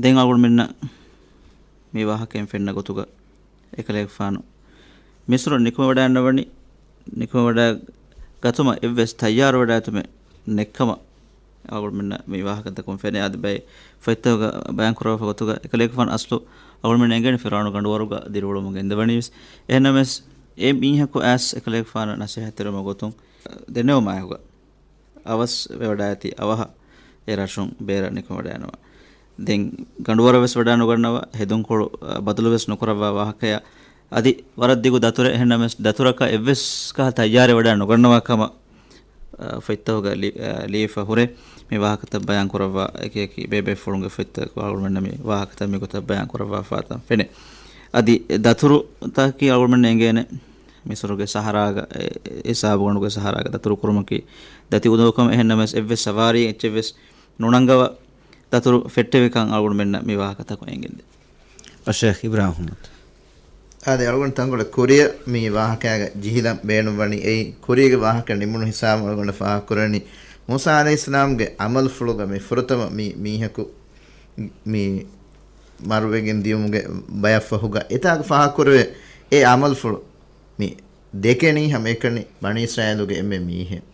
ދެން އަޅުގަނޑުމެންނަށް މި ވާހަކައިން ފެންނަ ގޮތުގަ އެކަލޭގެފާނު މިސުރުން ނިކުމެވަޑައިގަންނަވަނީ، ނިކުމެވަޑައިގަތުމަށް އެއްވެސް ތައްޔާރުވެވަޑައިގަތުމެއް ނެތްކަމަށް އަޅުގަނޑުމެންނަށް މި ވާހަކަތަކުން ފެނޭ. އަދި ބައެއް ފޮތްތަކުގަ ބަޔާން ކުރެވިފަ ގޮތުގަ އެކަލޭގެފާނު އަސްލު އަޅުގަނޑުމެން އެނގޭނެ ފިރުޢައުނު ގަނޑުވަރުގަ ދިރިއުޅުމުން ގެންދަވަނީވެސް. އެހެންނަމަވެސް، އެ މީހަކު އައިސް އެކަލޭގެފާނަށް ނަސޭހަތްތެރިވުމުގެ ގޮތުން ދެންނެވުމާއެކުގަ އަވަސް ވެވަޑައިގަތީ އަވަހަށް އެ ރަށުން ބޭރަށް ނިކުމެވަޑައިގަންނަވާ. ދެން ގަނޑުވަރަށް ވެސް ވަޑައި ނުގަންނަވާ، ހެދުންކޮޅު، އަ، ބަދަލު ވެސް ނުކުރައްވާ ވާހަކަޔާ، އަދި ވަރަށް ދިގު ދަތުރެއް، އެހެންނަމަވެސް ދަތުރަކަށް އެއްވެސް ކަހަލަ ތައްޔާރެއް ވަޑައި ނުގަންނަވާ ކަމަށް، އަ، ފޮތްތަކުގަ ލި-، އަ، ލިޔެފަ ހުރޭ. މި ވާހަކަތައް ބަޔާން ކުރައްވާ އެކި އެކި ބޭބޭފުޅުންގެ ފޮތްތަކު އަޅުގަނޑުމެންނަށް މި ވާހަކަތައް މިގޮތަށް ބަޔާން ކުރައްވާފާތަން ފެނޭ. އަދި ދަތުރުތަކަކީ އަޅުގަނޑުމެންނަށް އެނގޭނެ މިސުރުގެ ސަހަރާގަ، އެ، އެ ހިސާބުގަނޑުގެ ސަހަރާގަ ދަތުރު ކުރުމަކީ ދަތި އުނދަގޫކަމެއް. އެހެންނަމަވެސް އެއްވެސް ސަވާރީ އެއްޗެއްވެސް ނުނަންގަވާ ދަތުރު ފެއްޓެވިކަން އަޅުގަނޑުމެންނަށް މި ވާހަކަތަކުން އެނގެންދޭ. އައްޝައިޚް އިބްރާހިމް އަޙްމަދު. އާދެ، އަޅުގަނޑު ތަންކޮޅެއް ކުރިއަށް މި ވާހަކައިގަ ޖިހިލަން ބޭނުންވަނީ. އެއީ، ކުރީގެ ވާހަކަ ނިމުނު ހިސާބުން އަޅުގަނޑަށް ފާހަގަކުރަނީ، މޫސާ ޢަލައިހިއްސަލާމްގެ ޢަމަލުފުޅުގަ މި ފުރަތަމަ މި މީހަކު މި މަރުވެގެން ދިޔުމުގެ ބަޔަށްފަހުގަ އެތާގަ ފާހަގަކުރެވޭ އެ ޢަމަލުފުޅު މި ދެކެނީ ހަމައެކަނި ބަނީ އިސްރާއީލުގެ އެންމެ މީހެއް.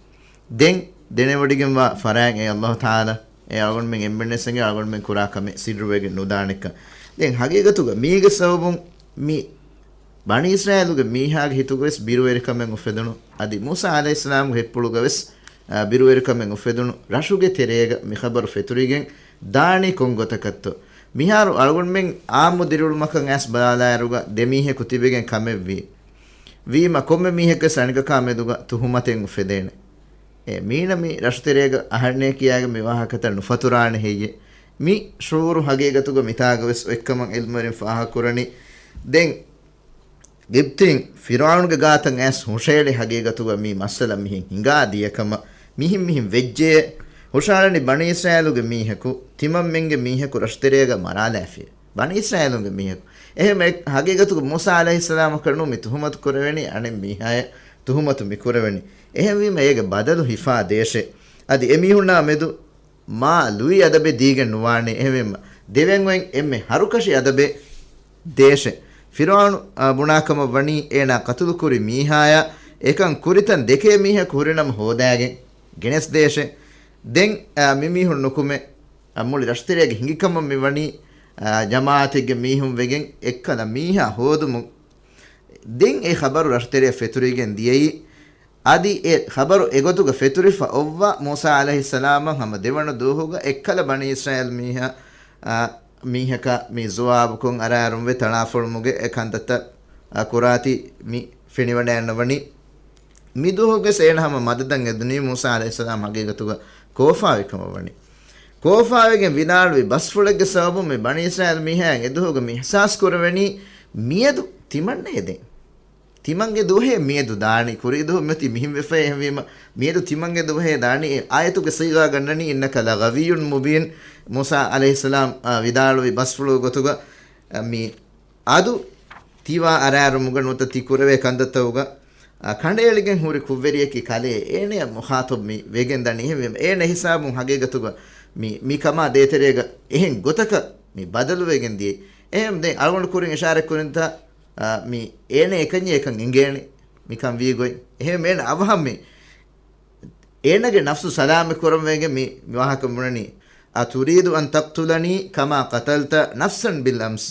ދެން ދެނެވޮޑިގެންވާ ފަރާތް އެ އައްލާހު ތަޢާލާ އެ އަޅުގަނޑުމެން އެންމެންވެސް އެނގޭ އަޅުގަނޑުމެން ކުރާ ކަމެއް ސިއްރުވެގެން ނުދާނެކަން. ދެން ހަގީގަތުގަ މީގެ ސަބަބުން މި ބަނީ އިސްރާއީލުގެ މީހާގެ ހިތުގަވެސް ބިރުވެރިކަމެއް އުފެދުނު، އަދި މޫސާ ޢަލައިހިއްސަލާމްގެ ހިތްޕުޅުގަވެސް، އާ، ބިރުވެރިކަމެއް އުފެދުނު ރަށުގެ ތެރޭގަ މި ޚަބަރު ފެތުރިގެން ދާނީ ކޮން ގޮތަކަށްތޯ؟ މިހާރު އަޅުގަނޑުމެން ޢާއްމު ދިރިއުޅުމަކަށް އައިސް ބަލާލާއިރުގަ ދެ މީހަކު ތިބެގެން ކަމެއްވީ. ވީމަ ކޮންމެ މީހަކުވެސް އަނެކަކާ މެދުގަ ތުހުމަތެއް އުފެދޭނެ. އެ މީނަ މި ރަށުތެރޭގަ އަހަންނޭ ކިޔާގެން މި ވާހަކަތައް ނުފަތުރާނެ ހެއްޔޭ؟ މި ޝުޢޫރު ހަގީގަތުގަ މިތާގަވެސް އޮތްކަމަށް ޢިލްމުވެރިން ފާހަގަކުރަނީ. ދެން ގިބްތީން ފިރުޢައުނުގެ ގާތަށް އައިސް ހުށައެޅި ހަގީގަތުގަ މި މައްސަލަ މިހެން ހިނގާ ދިޔަކަމަށް، މިހެން މިހެން ވެއްޖެޔޭ. ހުށައަޅަނީ ބަނީ އިސްރާއީލުގެ މީހަކު، ތިމަންމެންގެ މީހަކު ރަށުތެރޭގަ މަރާލާފިޔޭ. ބަނީ އިސްރާއީލުންގެ މީހަކު. އެހެން އެ ހަގީގަތުގަ މޫސާ ޢަލައިހިއްސަލާމަކަށް ނޫން މި ތުހުމަތު ކުރެވެނީ، އަނެއް މީހާޔަށް ތުހުމަތު މި ކުރެވެނީ. އެހެންވީމަ އޭގެ ބަދަލު ހިފާ ދޭށޭ. އަދި އެމީހުންނާ މެދު މާ ލުއި އަދަބެއް ދީގެން ނުވާނެ. އެހެންވީމަ ދެވެން އޮތް އެންމެ ހަރުކަށި އަދަބެއް ދޭށޭ. ފިރުޢައުނު، އާ، ބުނާކަމަށް ވަނީ އޭނާ ޤަތުލުކުރި މީހާޔާ އެކަން ކުރިތަން ދެކޭ މީހަކު ހުރިނަމަ ހޯދާގެން ގެނެސްދޭށޭ. ދެން، އާ، މިމީހުން ނުކުމެ، އާ، މުޅި ރަށުތެރޭގަ ހިނގިކަމަށް މިވަނީ، އާ، ޖަމާޢަތެއްގެ މީހުން ވެގެން އެއްކަލަ މީހާ ހޯދުމުން. ދެން އެ ޚަބަރު ރަށުތެރެއަށް ފެތުރިގެން ދިޔައީ. އަދި އެ ޚަބަރު އެގޮތުގަ ފެތުރިފަ އޮއްވާ މޫސާ ޢަލައިހިއްސަލާމަށް ހަމަ ދެވަނަ ދުވަހުގަ އެއްކަލަ ބަނީ އިސްރާއީލް މީހާ، އާ، މީހަކާ މި ޒުވާބުކޮށް އަރާރުންވެ ތަޅާފޮޅުމުގެ އެ ކަންތައްތައް، އާ، ކުރާތީ މި ފެނިވަޑައިންނަވަނީ. މި ދުވަހުގެސް އޭނަ ހަމަ މަދަދަށް އެދުނީ މޫސާ ޢަލައިހިއްސަލާމް ހަގީގަތުގަ ކޯފާވިކަމަށްވަނީ. ކޯފާވެގެން ވިދާޅުވި ބަސްފުޅެއްގެ ސަބަބުން މި ބަނީ އިސްރާއީލް މީހާއަށް އެދުވަހުގަ މި އިޙްސާސް ކުރެވެނީ މިއަދު ތިމަންނޭ ދެން. ތިމަންގެ ދުވަހޭ މިއަދު ދާނީ. ކުރީ ދުވަހު މިއޮތީ މިހެން ވެފައި އެހެންވީމަ، މިއަދު ތިމަންގެ ދުވަހޭ ދާނީ. އެ އާޔަތުގެ ޞީޣާ ގަންނަނީ، "އިންނަކަ ލަޣަވިއްޔުން މުބީން." މޫސާ ޢަލައިހިއްސަލާމް، އާ، ވިދާޅުވި ބަސްފުޅުގެ ގޮތުގަ، އާ، މި އަދު ތިވާ އަރާރުމުގަ ނުވަތަ ތި ކުރެވޭ ކަންތައްތަކުގަ، އާ، ކަނޑައެޅިގެން ހުރި ކުށްވެރިއަކީ ކަލޭ. އޭނަޔަށް މުޚާޠަބް މި ވެގެން ދަނީ. އެހެންވީމަ އޭނަ ހިސާބުން ހަގީގަތުގަ މި، މި ކަމާ ދޭތެރޭގަ އެހެން ގޮތަކަށް މި ބަދަލުވެގެން ދިޔައީ. އެހެން ދެން އަޅުގަނޑު ކުރިން އިޝާރަތް ކުރިންތާ، އާ، މި އޭނަ އެކަންޏެއް އެކަން އެނގޭނެ. މިކަން ވީ ގޮތް. އެހެން އޭނަ އަވަހަށް މި އޭނަގެ ނަފްސު ސަލާމަތް ކުރަންވެގެން މި، މި ވާހަކަ ބުނަނީ. "أتريد أن تقتلني كما قتلت نفسا بالأمس."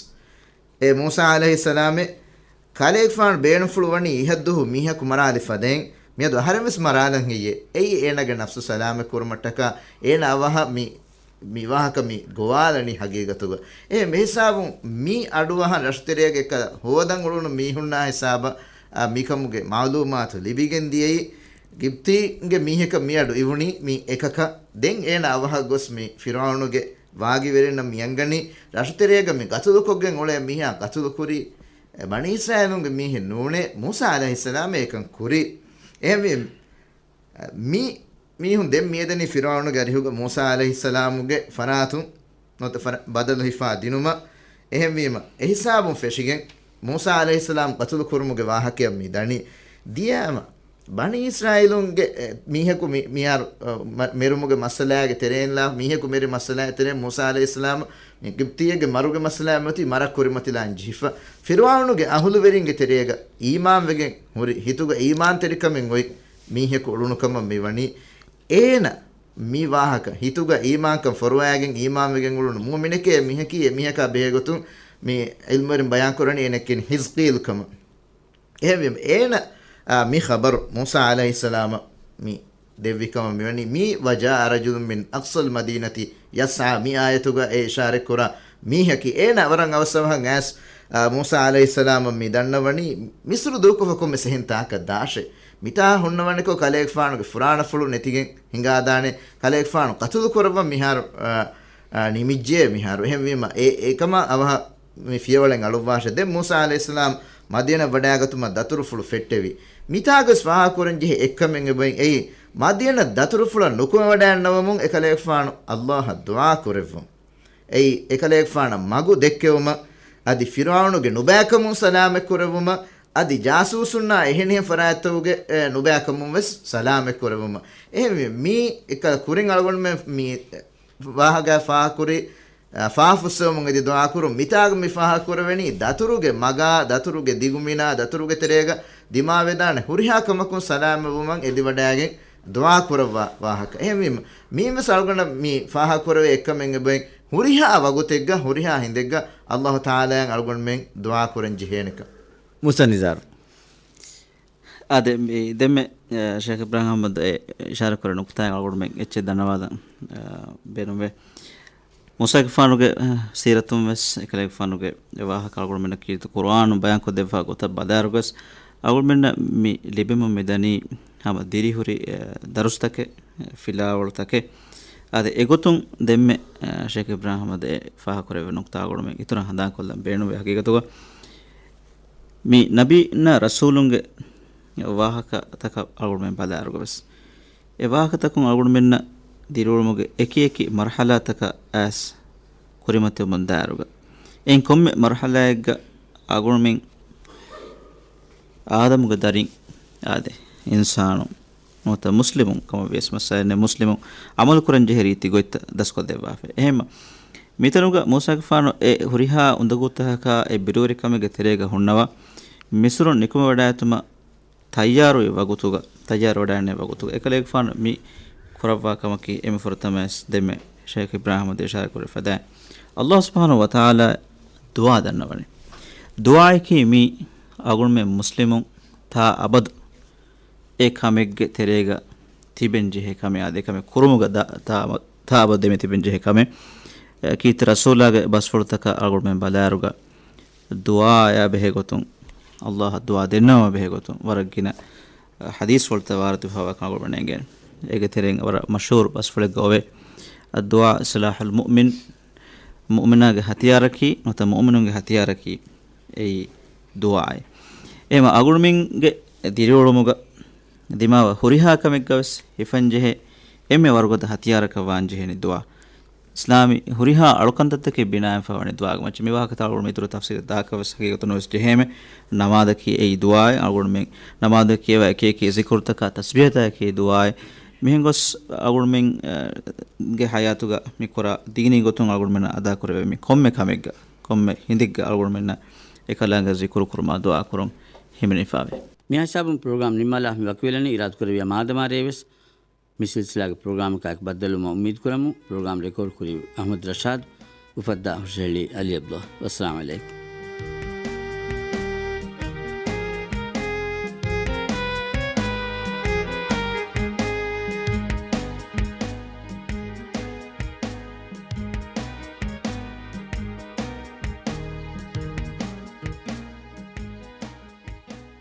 އޭ މޫސާ ޢަލައިހިއްސަލާމެއް ކަލޭގެފާނު ބޭނުންފުޅު ވަނީ އިހަށްދުވަހު މީހަކު މަރާލި ފަދައިން، މިއަދު އަހަރެންވެސް މަރާލަން ހެއްޔޭ؟ އެއީ އޭނަގެ ނަފްސު ސަލާމަތް ކުރުމަށްޓަކާ އޭނަ އަވަހަށް މި، މި ވާހަކަ މި ގޮވާލަނީ ހަގީގަތުގަ. އެހެން މިހިސާބުން މި އަޑުއަހަން ރަށުތެރޭގަ އެއްކަލަ ހޯދަން އުޅުނު މީހުންނާ ހިސާބަށް، އާ، މިކަމުގެ މަޢުލޫމާތު ލިބިގެން ދިޔައީ. ގިބްތީންގެ މީހަކަށް މިއަޑު އިވުނީ މި އެކަކަށް. ދެން އޭނަ އަވަހަށް ގޮސް މި ފިރުޢައުނުގެ ވާގިވެރިންނަށް މިއަންގަނީ، ރަށުތެރޭގަ މި ގަތުލުކޮށްގެން އުޅޭ މީހާ ގަތުލުކުރީ، އެ ބަނީ އިސްރާއީލުންގެ މީހެއް ނޫނޭ، މޫސާ ޢަލައިހިއްސަލާމޭ އެކަން ކުރީ. އެހެންވީ، މި މީހުން ދެން މިއަދަނީ ފިރުޢައުނުގެ އަރިހުގަ މޫސާ ޢަލައިހިއްސަލާމުގެ ފަރާތުން ނުވަތަ ފަރ-، ބަދަލު ހިފާ ދިނުމަށް. އެހެންވީމަ، އެހިސާބުން ފެށިގެން މޫސާ ޢަލައިހިއްސަލާމް ގަތުލު ކުރުމުގެ ވާހަކަޔަށް މި ދަނީ. ދިޔައިމަ، ބަނީ އިސްރާއީލުންގެ، އެ، މީހަކު މި-، މިހާރު، އަ، މަ-، މެރުމުގެ މައްސަލާގެ ތެރެއިން ލާ، މީހަކު މެރި މައްސަލާގެ ތެރެއިން މޫސާ ޢަލައިހިއްސަލާމް މި ގިބްތީއެއްގެ މަރުގެ މައްސަލާ މިއޮތީ މަރަށް ކުރިމަތިލާން ޖެހިފަ. ފިރުޢައުނުގެ އަހުލުވެރިންގެ ތެރޭގަ އީމާންވެގެން ހުރި، ހިތުގަ އީމާންތެރިކަމެއް އޮތް މީހަކު އުޅުނުކަމަށް މި ވަނީ. އޭނަ މި ވާހަކަ ހިތުގަ އީމާންކަން ފޮރުވައިގެން އީމާންވެގެން އުޅުނު މުއުމިނެކޭ މީހަކީ، އެ މީހަކާ ބެހޭގޮތުން މި ޢިލްމުވެރިން ބަޔާންކުރަނީ އޭނަ ކިޔަނީ ހިޒްޤީލް ކަމަށް. އެހެންވީމަ، އޭނަ، އާ، މި ޚަބަރު މޫސާ ޢަލައިހިއްސަލާމަށް މި ދެއްވި ކަމަށް މިވަނީ، މި "وجاء رجل من أقصى المدينة يسعى" މި އާޔަތުގަ އެ އިޝާރަތްކުރާ މީހަކީ، އޭނަ ވަރަށް އަވަސްއަވަހަށް އައިސް، އާ، މޫސާ ޢަލައިހިއްސަލާމަށް މި ދަންނަވަނީ، މިޞްރު ދޫކޮށްފަ ކޮންމެސް އެހެން ތާކަށް ދާށޭ. މިތާ ހުންނަވަނިކޮށް ކަލޭގެފާނުގެ ފުރާނަފުޅު ނެތިގެން ހިނގާދާނެ، ކަލޭގެފާނު ޤަތުލު ކުރައްވަން މިހާރު، އާ، އާ، ނިމިއްޖެ މިހާރު. އެހެންވީމަ، އެ، އެކަމާ އަވަހަށް މި ފިޔަވަޅެއް އަޅުއްވާށޭ. ދެން މޫސާ ޢަލައިހިއްސަލާމް މަދްޔަނަށް ވަޑާގަތުމަށް ދަތުރުފުޅު ފެއްޓެވި. މިތާގަސް ފާހަގަކުރަންޖެހޭ އެއްކަމެއް އެބައި އެއީ، މަދްޔަނަށް ދަތުރުފުޅަށް ނުކުމެވަޑައިންނަވަމުން އެކަލޭގެފާނު އައްލާހަށް ދުޢާ ކުރެއްވުން. އެއީ، އެކަލޭގެފާނަށް މަގު ދެއްކެވުމަށް، އަދި ފިރުޢައުނުގެ ނުބައިކަމުން ސަލާމަތްކުރެއްވުމަށް، އަދި ޖާސޫސުންނާ އެހެނިހެން ފަރާތްތަކުގެ، އެ، ނުބައިކަމުން ވެސް ސަލާމަތްކުރެއްވުމަށް. އެހެންވީމަ، މީ އެކަ ކުރިން އަޅުގަނޑުމެން މީ ވާހަކަ ފާހަގަކުރި، އަ، ފާފުއްސެވުމުން އެދި ދުޢާކުރުން. މިތާގަ މި ފާހަގަކުރެވެނީ ދަތުރުގެ މަގާ، ދަތުރުގެ ދިގުމިނާ، ދަތުރުގެ ތެރޭގަ ދިމާވެދާނެ ހުރިހާ ކަމަކުން ސަލާމަތްވުމަށް އެދިވަޑައިގެން ދުޢާ ކުރައްވާ ވާހަކަ. އެހެންވީމަ، މީންވެސް އަޅުގަނޑަށް މި ފާހަގަކުރެވޭ އެއްކަމެއް އެބައި ހުރިހާ ވަގުތެއްގަ، ހުރިހާ ހިނދެއްގަ އައްލާހު ތަޢާލާއަށް އަޅުގަނޑުމެން ދުޢާ ކުރަން ޖެހޭނެކަން. މުސަނިޒާރު. އާދެ، މި ދެންމެ، އަ، ޝޭޚް އިބްރާހިމް އަޙްމަދު އެ އިޝާރާތް ކުރެ ނުކުތާއިން އަޅުގަނޑުމެން އެއްޗެއް ދަންނަވާލަން، އަ، ބޭނުންވޭ. މޫސާގެފާނުގެ، އަ، ސީރަތުން ވެސް އެކަލޭގެފާނުގެ ވާހަކަ އަޅުގަނޑުމެންނަށް ކީރިތި ޤުރުއާނުން ބަޔާންކޮށްދެއްވާ ގޮތަށް ބަލާއިރުގަސް އަޅުގަނޑުމެންނަށް މި ލިބެމުން މިދަނީ ހަމަ ދިރިހުރި، އަ، ދަރުސްތަކެއް، ފިލާވަޅުތަކެއް. އާދެ، އެގޮތުން ދެންމެ، އަ، ޝޭޚް އިބްރާހިމް އަޙްމަދު އެ ފާހަގަކުރެއްވި ނުކުތާ އަޅުގަނޑުމެން އިތުރަށް ހަނދާންކޮށްލަން ބޭނުންވޭ. ހަގީގަތުގަ މި ނަބީންނާ ރަސޫލުންގެ ވާހަކަތަކަށް އަޅުގަނޑުމެން ބަލާއިރުގަ ވެސް، އެ ވާހަކަތަކުން އަޅުގަނޑުމެންނަށް ދިރިއުޅުމުގެ އެކި އެކި މަރުޙަލާތަކަށް އައިސް ކުރިމަތިވަމުން ދާއިރުގަ، އެއިން ކޮންމެ މަރުޙަލާއެއްގަ އަޅުގަނޑުމެން އާދަމުގެ ދަރިން، އާދެ، އިންސާނު ނުވަތަ މުސްލިމުން ކަމަށް ވިޔަސް މައްސަލައެއް ނެތް، މުސްލިމުން ޢަމަލުކުރަން ޖެހޭ ރީތި ގޮތްތައް ދަސްކޮށްދެއްވާފަ. އެހެންމަ، މިތަނުގަ މޫސާގެފާނު އެ ހުރިހާ އުނދަގޫތަކަކާ އެ ބިރުވެރިކަމެއްގެ ތެރޭގަ ހުންނަވާ، މިސުރުން ނިކުމެވަޑައިގަތުމަށް ތައްޔާރުވި ވަގުތުގަ، ތައްޔާރުވެވަޑައިގަންނަވި ވަގުތުގަ، އެކަލޭގެފާނު މި ކުރައްވާ ކަމަކީ އެންމެ ފުރަތަމަވެސް ދެންމެ ޝޭޚް އިބްރާހިމް އަޙްމަދު އިޝާރާތް ކުރެ ފަދައިން، އައްލާހު ސުބްޙާނަހު ވަތަޢާލާ ދުޢާ ދަންނަވަނީ. ދުޢާއަކީ މީ އަޅުގަނޑުމެން މުސްލިމުން ތާ އަބަދު އެ ކަމެއްގެ ތެރޭގަ ތިބެން ޖެހޭ ކަމެއް، އާދެ، އެ ކަމެއް ކުރުމުގަ ދާ-، ތާ-، ތާ އަބަދު ދެމި ތިބެން ޖެހޭ ކަމެއް. އެ، ކީރިތި ރަސޫލާގެ ބަސްފުޅުތަކަށް އަޅުގަނޑުމެން ބަލާއިރުގަ، ދުޢާއާ ބެހޭ ގޮތުން، އައްލާހަށް ދުޢާ ދެންނެވުމަށް ބެހޭ ގޮތުން ވަރަށް ގިނަ ޙަދީޘްފުޅުތައް ވާރިދުވެފައިވާކަން އަޅުގަނޑުމެން އެނގޭނެ. އޭގެ ތެރެއިން ވަރަށް މަޝްހޫރު ބަސްފުޅެއްގަ އޮވޭ، އައްދުޢާ ސިލާޙުލް މުއުމިން، މުއުމިނާގެ ހަތިޔާރަކީ، ނުވަތަ މުއުމިނުންގެ ހަތިޔާރަކީ އެއީ ދުޢާއޭ. އެހެންމަ އަޅުގަނޑުމެންގެ ދިރިއުޅުމުގަ ދިމާވާ ހުރިހާ ކަމެއްގަ ވެސް ހިފަންޖެހޭ އެންމެ ވަރުގަދަ ހަތިޔާރަކަށް ވާންޖެހޭނީ ދުޢާ. އިސްލާމީ ހުރިހާ އަޅުކަންތައްތަކެއް ބިނާވެފަ ވަނީ ދުޢާގެ މައްޗަށް. މި ވާހަކަތައް އަޅުގަނޑުމެން އިތުރަށް ތަފްސީލަށް ދާކަށް ވެސް ހަގީގަތުން ވެސް ޖެހޭމެ. ނަމާދަކީ އެއީ ދުޢާއެއް. އަޅުގަނޑުމެން ނަމާދަށް ކިޔަވާ އެކި އެކި ޒިކުރުތަކާ ތަސްބީޙަތަކީ ދުޢާއެއް. މިހެން ގޮސް އަޅުގަނޑުމެން، އަ، ގެ ޙަޔާތުގަ މި ކުރާ ދީނީ ގޮތުން އަޅުގަނޑުމެންނަށް އަދާކުރެވޭ މި ކޮންމެ ކަމެއްގަ، ކޮންމެ ހިނދެއްގަ އަޅުގަނޑުމެންނަށް އެކަލާނގެ ޒިކުރު ކުރުމާ ދުޢާ ކުރުން ހިމެނިފައިވޭ. މިހާ ހިސާބުން ޕްރޮގްރާމް ނިންމާލާ މި ވަކިވެލަނީ. އިރާދަކުރެއްވިޔާ މާދަމާ ރޭވެސް މި ސިލްސިލާގެ ޕްރޮގްރާމަކާއެކު ބައްދަލުވުމަށް އުއްމީދުކުރަމު. ޕްރޮގްރާމް ރެކޯޑް ކުރީ އަޙްމަދު ރަޝާދު، އުފައްދާ ހުށަހެޅީ އަލީ ޢަބްދުﷲ. ވައްސަލާމް ޢަލައިކުމް.